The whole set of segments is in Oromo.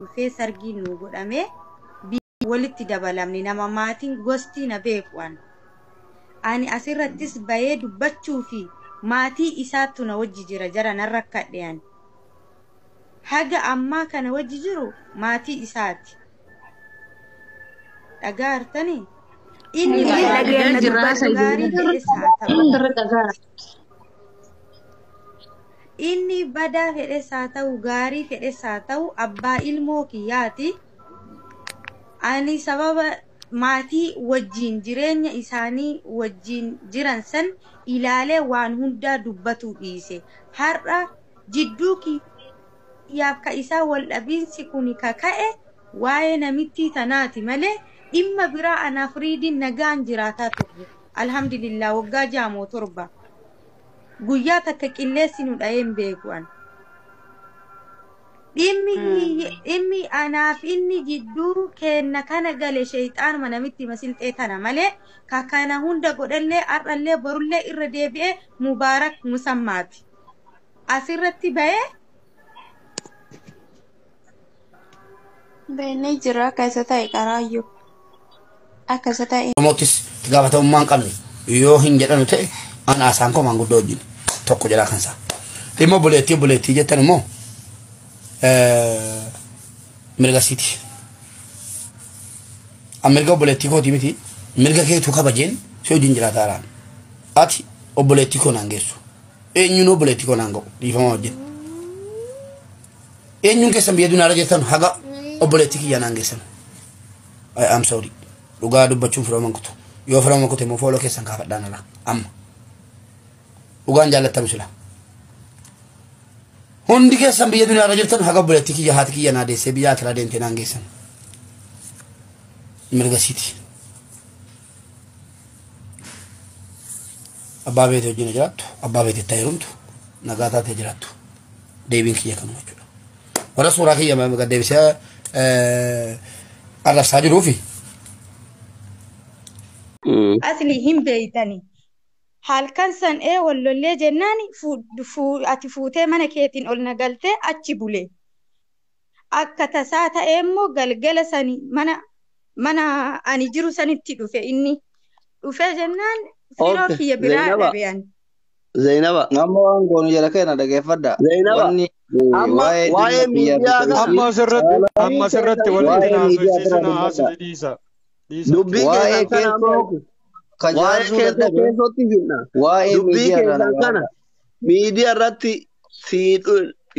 Dhufee sargiin nu godhamee walitti dabalamne, nama maatiin gosti na beeku an. Ani asirrattis bahee dubbachuu fi maatii isaattu na wajji jira, jara nan rakkadhe ani. Haga ammaa kana wajji jiru maatii isaati. Dhagaa hartanii? Inni Dhagaa jirra. Gaarii fedhes haa ta'u. Inni badaa fedhes haa ta'u, gaarii fedhes haa ta'u, abbaa ilmoo kiyyaati. Ani sababa maatii wajjin jireenya isaanii wajjin jiran san ilaalee waan hundaa dubbatu dhiise. Har'a jidduu kiyyaaf ka isaa wal dhabiinsi kun ka ka'e waa'ee namittii tanaati malee dhimma biraa anaaf Riidiin nagaan jiraataa turre. Alhamdulillah, waggaa 6 moo 7. Guyyaa takka qilleessi nu dha'ee hin beeku an. Dhimmi anaaf inni jidduu keenna kana gale sheeyxaanuma namitti masilxee tana malee ka kana hunda godhallee har'allee borullee irra deebi'ee Mubaarak Musammaati. Asirratti bahee Beeknee jira, akka isa ta'e qaraayyuu. Akka isa ta'e. Oromootis itti gaafatamummaa hin qabne yoo hin jedhanu ta'e, an haasaan koo maanguddoo wajjin tokko jedhaa kan isaa. Dhimma obboleettii obboleettii jettan immoo mirga siiti. An mirga obboleettii kootii miti, mirga keetuu kabajeen si wajjin jiraataa jiraan. Ati obboleettii koo naan geessu. Eenyuun obboleettii koo naan ga'u dhiifama wajjin. Eenyuun keessan biyya duniyaarra jirtan haga obboleettii kiyyaa naan geessan. I am sorry. Dhugaa dubbachuun firooma kutu. Yoo firooma kute immoo follow keessan kaafadhaan ala amma. Dhugaan jaallattamu sila. Hundi keessan biyya duniyaarra jirtan haga obboleettii kiyya haati kiyya naa deessee biyya akiraa deemtee naan geessan. Mirga siiti. Abbaa beetee wajjin jiraattu, abbaa beetee itti heerumtu, nagaa taatee jiraattu. Deebiin kiyya kanuma jechuudha. Warra suuraa kiyya gad deebisee arrabsaa jiruufi. Asli hin beeytani. Halkan san ee wallollee jennaan ati fuutee mana keetiin ol nagaltee achi bule. Akka tasaa ta'ee immoo galgala sani mana ani jiru sanitti dhufe inni. Dhufee jennaan firoo kiyya biraa Zainaba. dhabe ani. Zainaba. Amma waan goonu jala keenya dhaggeeffadha. Zainaba. Wanni Amma waa'ee waa'ee dhimma biyyaa miidiyaa kana Amma asirratti amma asirratti walitti waa'ee miidiyaa bira naasofsiisina dubbadha. asli dhiisa. Dhiisa. Dubbii Waa'ee keessan kana amma keessoo ka waa'ee jaarsuu keessan dadhabe keessootti finna. waa'ee Dubbii miidiyaa irraa keessan na kana gaafadha. miidiyaa irratti sii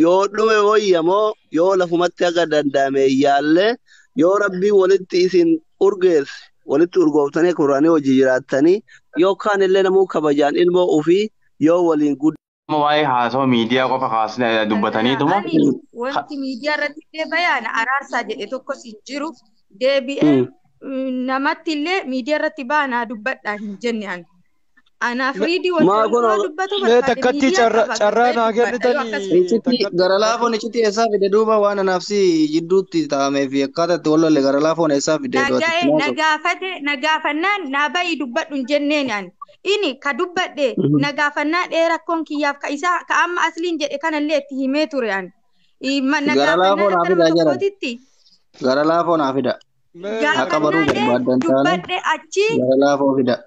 yoo dhume wayyamoo yoo lafumatti akka danda'ame yaallee, yoo rabbii walitti isin urgeesse walitti urgooftanii quraanii hojii jiraattanii, yookaan illee namuu kabajaan ilmoo ofii yoo waliin Amma waa'ee haasawaa miidiyaa qofa kaasnee dubbataniituma. Ani wanti miidiyaa irratti illee bayaan araarsaa jedhe tokkos hin jiru. Deebi'ee namatti illee miidiyaa irratti baanaa dubbadhaa hin jenne ani. Anaaf Riidii Maa wanti kun yoo dubbatu Mee barbaade takkatti miidiyaa carraa qaba carraa bahee naa dubbadha yoo akkas kennitanii. Iccitti Takkatti gara laafoon iccitti eessaa fide duuba waan anaaf si jidduutti taa'amee fi akkaataa itti wal lolle gara laafoon eessaa fide du'ati Naga'e itti na naasoo. gaafate, na gaafannaan naa bayi dubbadhu hin jenneen ani. Inni ka dubbadhe na gaafannaan ee rakkoon kiyyaaf ka isaa ka amma asliin jedhe kanallee itti himee ture ani. Na Gara gaafannaan laafoo naa akka nama fida jaran. tokkootitti Gara laafoo naa fida. Mee Haqa baruu gaafannaan ee barbaaddan taane dubbadhe achi gara laafoo fida.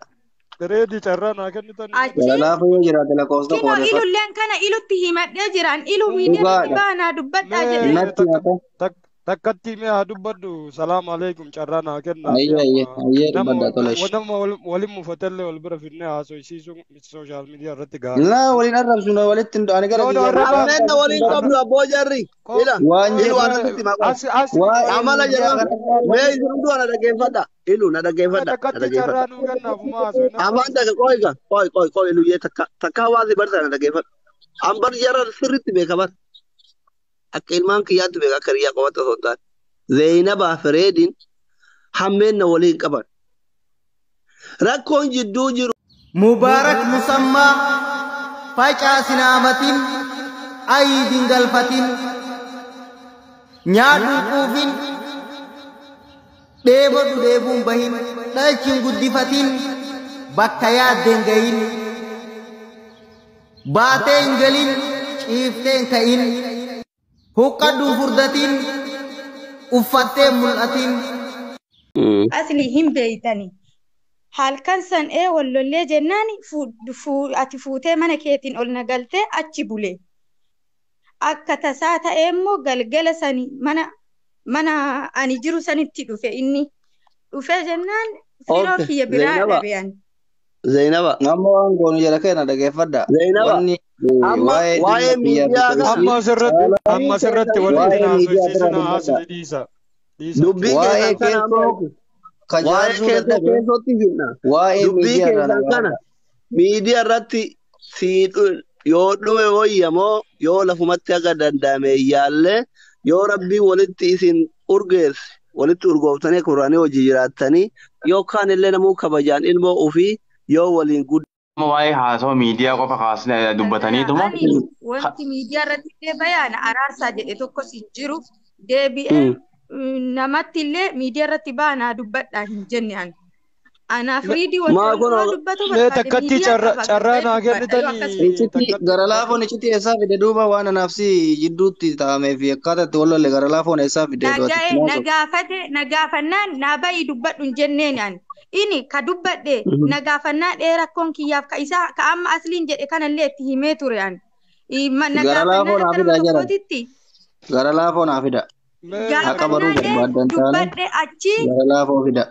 Reedi, carraa naa kennitanii. Achi Gara laafoo yoo jiraate lakkoofsa tokko kinoo odeeffadhu. ilulleen kana ilutti himadhee jiran ilu miidiyaa irratti Dhugaadha. baanaa dubbadhaa Mee jedhe. Natti takka haqa. takkatti mee haa dubbadhu. Salaam alaikum, carraa naa kennaa fi Ayyee ayyee amma ayyee nama dubbadha tolesh. nama waliin mufatellee wal bira fidnee haasofsiisuun social media irratti gaarii Laa miti. waliin arrabsu na walitti hin ani gara No, no, kiyyaan arraba Ammeenna waliin qabnu abboo jarri. Ila waan ilu jedhu waan asitti maqaa. As as waa'ee Amala miidiyaa jedhama. kana Mee isin hunduu na dhaggeeffadha. Ilu na dhaggeeffadha. Na takkatti dhaggeeffadha. carraa nuu kennaaf uma haasofna. Afaan dhaga qoy ga qoy qoy qoy ilu yee takka takka hawaasi barsa na dhaggeeffadha. An bar jara sirriitti beeka bar. Akka ilmaan kiyyaatti beeka, akka riyyaa qofatti osoo hin taane. Zeenabaa fi Reediin hammeenna waliin qaban. Rakkoon jidduu jiru. Mubaarak Musammaa facaasin, ayiidin galfatin, nyaadhuun quufin, dheebodhu dheebuun bahin, dhalchin guddifatin, bakka yaaddeen gahin, baatee hin galin, ciiftee hin ka'in, huqqadhuun furdatin. Uffattee mul'atin. Asli hin beeytani. Halkan san ee wallollee jennaan ati fuutee mana keetiin ol nagaltee achi bule. Akka tasaa ta'ee immoo galgala sani mana ani jiru sanitti dhufe inni. Dhufee jennaan firoo Okay, kiyya biraa Zainaba. dhabe ani. Zainaba. Amma waan goonu jala keenya dhageeffadha. Zainaba. Wanni Amma waa'ee waa'ee dhimma biyyaa miidiyaa kana Amma asirratti amma asirratti walitti waa'ee miidiyaa bira naasofsiisina dubbadha. haasofii dhiisa. Dhiisa. Dubbii Waa'ee keessan kana amma keessoo ka waa'ee jaarsuu keessoo dadhabe keessootti finna. waa'ee Dubbii miidiyaa irraa keessan na kana gaafadha. miidiyaa irratti sii yoo dhume wayyamoo yoo lafumatti akka danda'ame yaallee yoo rabbii walitti isin urgeesse walitti urgooftanii kurraanii hojii jiraattanii yookaan illee namuu kabajaan ilmoo ofii yoo waliin guddaa. Amma waa'ee haasawa miidiyaa qofa kaasnee dubbataniituma. Ani wanti miidiyaa irratti illee bayaana araarsaa jedhe tokkos hin jiru. Deebi'ee namatti illee miidiyaa irratti baanaa dubbadhaa hin jenne ani. Anaaf riidii Maa wanti kun ol dubbatu Mee barbaade takkatti miidiyaa carraa qaba carraa gabbaa'ee naa dubbadha yoo akkas kennitanii Iccitti takkatti gara laafoon iccitti eessaa fide duuba waan anaaf si jidduutti taa'amee fi akkaataa itti wal lolle gara laafoon eessaa fide du'ati Dhaga'e itti na naasoo. gaafate na gaafannaan naa ba'i dubbadhu hin jenneen ani. Inni ka dubbadhe na gaafannaa dhee rakkoon kiyyaaf ka isaa ka amma asliin jedhe kanallee itti himee ture ani. Na Gara laafoo gaafannaan naa akka nama fida jaran. tokkootitti Gara laafoo naa fida. Mee Haqa baruu gaafannaa dhee barbaaddan taane dubbadhe achi gara laafoo fida.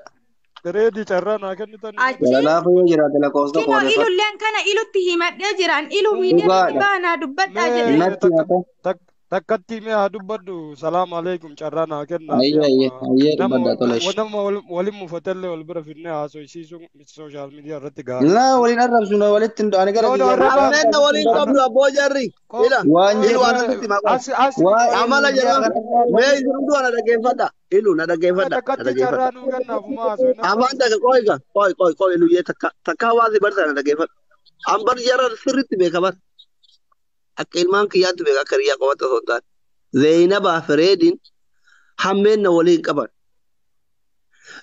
Reedi carraa naa kennitanii achi Gara laafoo yoo jiraate lakkoofsa tokko kinoo odeeffadhu. ilulleen kana ilutti himadhee jiraan ilu miidiyaa irratti Dhugaadha. baanaa dubbadhaa Mee jedhe. Natti takka hata. takkatti mee haa dubbadhu salaam alaikum carraa naa kennaa fi Ayyee ayyee amma ayyee nama dubbadha tolesh. nama waliin mufatellee wal bira fidnee haasofsiisuun sooshaal miidiyaa irratti gaarii Laa miti. waliin arrabsinu walitti hin ani gara No no kiyyaa arraba Ammeenna waliin arra qabnu abboo jarri. ko Ila waan ilu jedhu waan asitti maqaa. as as waa'ee Amala miidiyaa jedhama. kanarraa Mee isin hunduu ana dhaggeeffadha. Ilu na mee dhaggeeffadha. Na takkatti dhaggeeffadha. carraa nuu kennaaf uma haasofina. Afaan takka qoy qoy qoy qoy iluyyee takka takka hawaasi barsa na dhaggeeffadha. An bar jara sirriitti beeka bar. Akka ilmaan kiyyaatti beeka akka hiriyaa qofatti osoo hin taane. Zeenabaa fi Reediin hammeenna waliin qaban.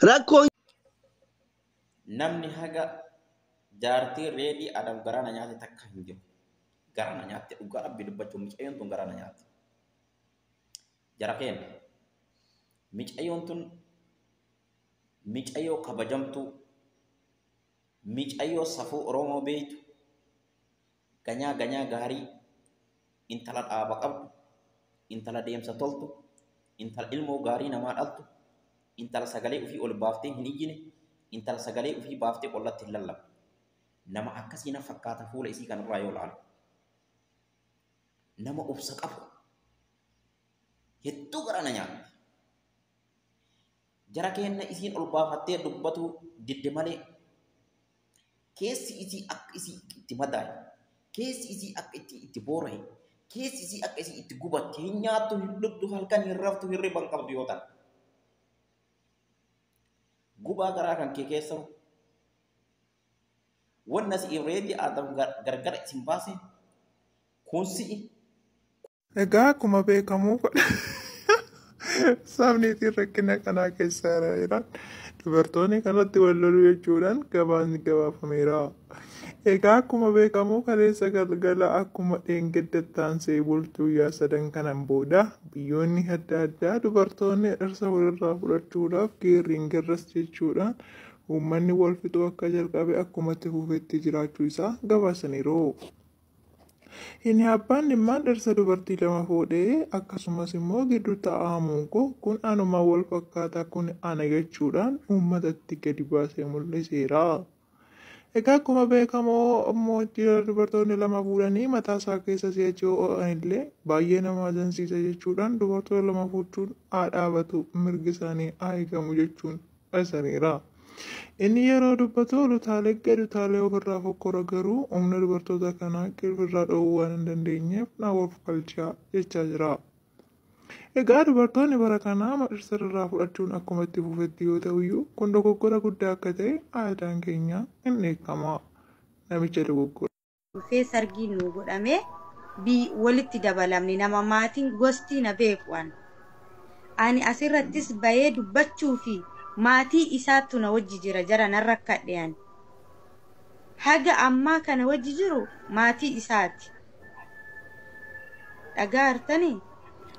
Rakkoon Namni haga jaartii reedii Adam garaa na nyaate takka hin jiru. Garaa na nyaatte dhugaa rabbi dubbachuun micayyoon tun garaa na nyaatte. Jara keenya micayyoon tun micayyoo kabajamtuu micayyoo safuu Oromoo beeytu ganyaa ganyaa gaarii intala dhaaba qabdu intala deemsa toltu intala ilmoo gaarii namaa dhaltu intala sagalee ofii ol baaftee hin iyyine intala sagalee ofii baaftee qollatti hin lallabne nama akkasii na fakkaata fuula isii kanarraa yoo laalu nama obsa qabu hedduu gara na nyaatti jara keenna isiin ol baafattee dubbatu didde malee keessi isii akka isii itti madaa'e keessi isii akka itti boora'e keessi isii akka isii itti gubatte hin nyaattu hin dhugdu halkan hin raftu hirriba hin qabdu yoo ta'an gubaa garaa kan kee keessa wanna si reedii Adam gargar isin baase kun si'i. Egaa akkuma beekamu sabni ittiin rakkina kanaa keessa jiran dubartoonni kanatti wal lolu jechuudhaan gabaasni gabaafameera. Egaa akkuma beekamu kaleessa galgala akkuma dheengaddattaan see bultuu guyyaa sadan kanan booda biyyoonni adda addaa dubartoonni dhirsa walirraa fudhachuudhaaf geerriin garras jechuudhaan uummanni wal fixuu akka jalqabe akkumatti fufetti jiraachuu isaa gabaasaniiru. Inni abbaan dhimmaan dhirsa dubartii lama fuudhee akkasumas immoo gidduu taa'amuun koo kun anuma wal fakkaataa kun ana jechuudhaan uummatatti gadi baasee mul'iseera. Egaa akkuma beekamu immoo dubartoonni lama fuudhanii mataa isaa keessa si'achi ho'an illee baay'ee nama ajansiisa jechuudhaan dubartoota lama fuudhuun haa dhaabatu mirgi isaanii haa eegamu jechuun ibsaniira. Inni yeroo dubbatu lutaalee gadi utaalee ofirraa fokkora garuu humna dubartoota kanaa ofirraa dhoowwuu waan hin dandeenyeef na of galchaa jechaa jira. Egaa dubartoonni bara kanaa dhirsa irraa fudhachuun akkuma itti fufetti yoo ta'u iyyuu kun dogoggora guddaa akka ta'e aadaan keenya hin dheekkama. Namicha dogoggora. Dhufee sargiin nu godhamee walitti dabalamne nama maatiin gosti na beeku ani. Ani asirrattis bahee dubbachuu fi maatii isaattu na wajji jira jara nan rakkadhe ani. Haga ammaa kana wajji jiru maatii isaati. Dhagaa hartanii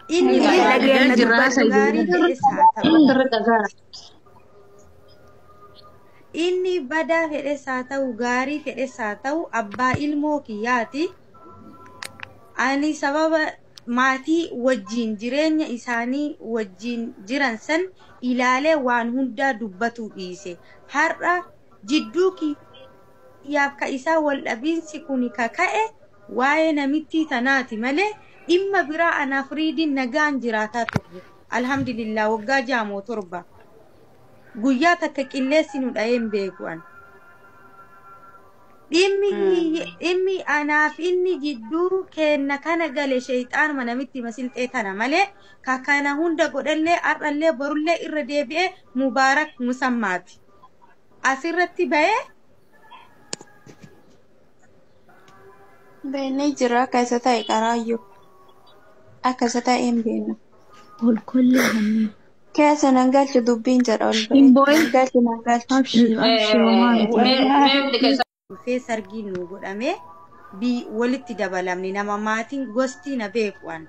Inni badaa fedhes gaarii fedhes haa ta'u. Inni badaa fedhes haa ta'u gaarii fedhes haa ta'u abbaa ilmoo kiyyaati. Ani sababa maatii wajjin jireenya isaanii wajjin jiran san ilaalee waan hundaa dubbatu dhiise. Har'a jidduu kiyyaaf ka isaa wal dhabiinsi kun ka ka'e waa'ee namittii tanaati malee dhimma biraa anaaf Riidiin nagaan jiraataa turre. Alhamdulillah waggaa 67. Guyyaa takka qilleessi nu dha'ee hin beeku an. Dhimmi anaaf inni jidduu keenna kana gale sheexaanuma namitti masilxee tana malee ka kana hunda godhallee har'allee borullee irra deebi'ee Mubaarak Musammaati. Asirratti ba'ee Beeknee jirra akka isa ta'e qaraayyuu. Akka isa ta'e hin beeknu. Kolkollee hanneen. Keessa nan galchu dubbiin jedha ol Hin ba'ee. boo'in. Nan galchu nan galchu. Abshir abshir homaa miti. Dhufee sargiin nu godhamee walitti dabalamne nama maatiin gosti na beeku an.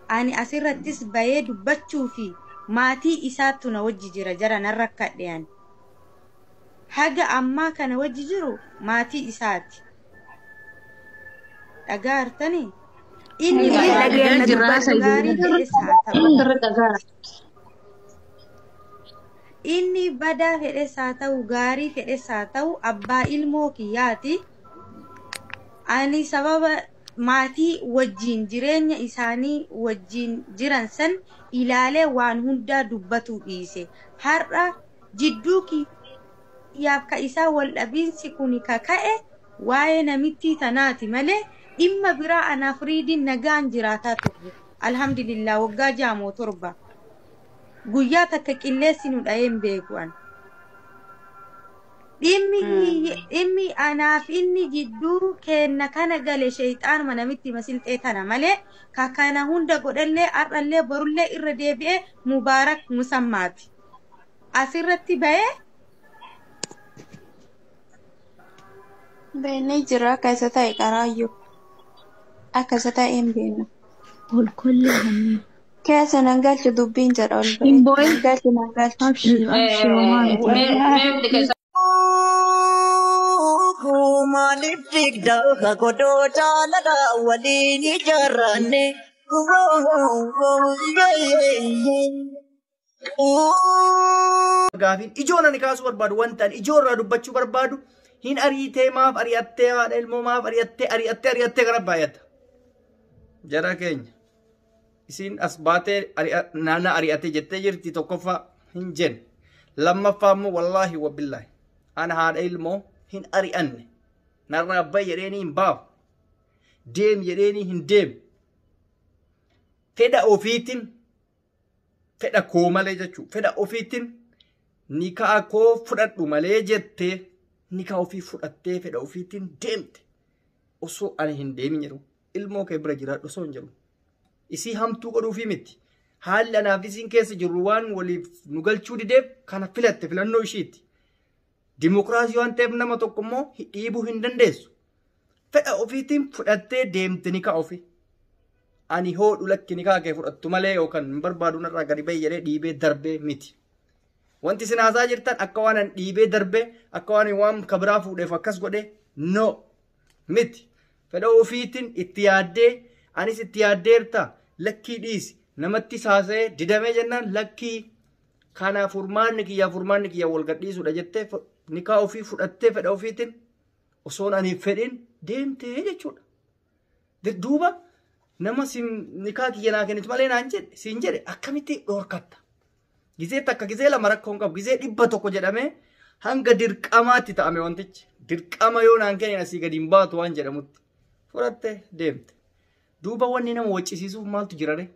Ani asirrattis bahee dubbachuu fi maatii isaattu na wajji jira jara nan rakkadhe ani. Haga ammaa kana wajji jiru maatii isaati. Dhagaa hartanii? Inni badaa fedhes gaarii fedhes haa ta'u. Inni badaa fedhes haa ta'u gaarii fedhes haa ta'u abbaa ilmoo kiyyaati. Ani sababa maatii wajjin jireenya isaanii wajjin jiran san ilaalee waan hundaa dubbatu dhiise. Har'a jidduu kiyyaaf ka isaa wal dhabiinsi kun ka ka'e waa'ee namittii tanaati malee dhimma biraa anaaf Riidiin nagaan jiraataa turre. Alhamdulillah waggaa 67. Guyyaa takka qilleessi nu dha'ee hin beeku an. Dhimmi anaaf inni jidduu keenna kana gale sheexaanuma namitti masilxee tana malee ka kana hunda godhallee har'allee borullee irra deebi'ee Mubaarak Musammaati. Asirratti ba'ee Beeknee jirra akka isa ta'e qaraayyuu. Akka isa ta'e hin beeknu. Kolkollee hanneen. Keessa nan galchu dubbiin jedha ol Hin ba'ee. boo'in. Nan galchu nan galchu. Abshir abshir homaa miti. Maaliif fiigda godoo jaalala waliin ijaarranne? Gaafiin ijoon ani kaasuu barbaadu wanta ani ijoo irraa dubbachuu barbaadu hin ariitee maaf ari'attee haadha ilmoo maaf ari'attee ari'attee ari'attee gara baay'ata. Jara keenya isiin as baatee naannaa ari'atee jettee jirti tokkoffaa hin jenne. Lammaffaa immoo wallaahi wabillaahi ana haadha ilmoo hin ari'anne. Narraa bahi jedheenii hin baafu. Deem jedheenii hin deemu. Fedha ofiitiin fedha koo malee jechuudha. Fedha ofiitiin nikaa koo fudhadhu malee jettee nikaa ofii fudhattee fedha ofiitiin deemte. Osoo ani hin deemin jedhu ilmoo kee bira jiraadhu osoo hin jedhu. Isii hamtuu godhuufii miti. Haalli anaaf isiin keessa jirru waan waliif nu galchuu dideef kana filatte filannoo ishiiti. Dimokiraasii waan ta'eef nama tokko immoo dhiibuu hin dandeessu. Fedha ofiitiin fudhattee deemte nikaa ofii. Ani hoodhu lakki nikaa kee fudhattu malee yookaan hin barbaadu narraa gadi bahi jedhee dhiibee darbee miti. Wanti isin haasaa jirtan akka waan an dhiibee darbee akka waan waan kabiraa fuudheef akkas godhee no miti. Fedha ofiitiin itti yaaddee anis itti yaaddeerta lakkii dhiisi namatti haasa'ee didamee jennaan lakkii kana furmaanni kiyyaa wal gadhiisuudha jettee nikaa ofii fudhattee fedha ofiitiin osoon ani hin fedhin deemtee jechuudha. Duuba nama nikaa kiyya naa kennitu malee naan jedhe siin jedhe akkamitti dhorkatta. Gizee takka gizee lama rakkoo hin qabu gizee 100 jedhamee hanga dirqamaatti ta'ame wantichi. Dirqama yoo naan kennin asii gadi hin baatu waan jedhamutti fudhattee deemte. Duuba wanni nama waccisiisuuf maaltu jira ree?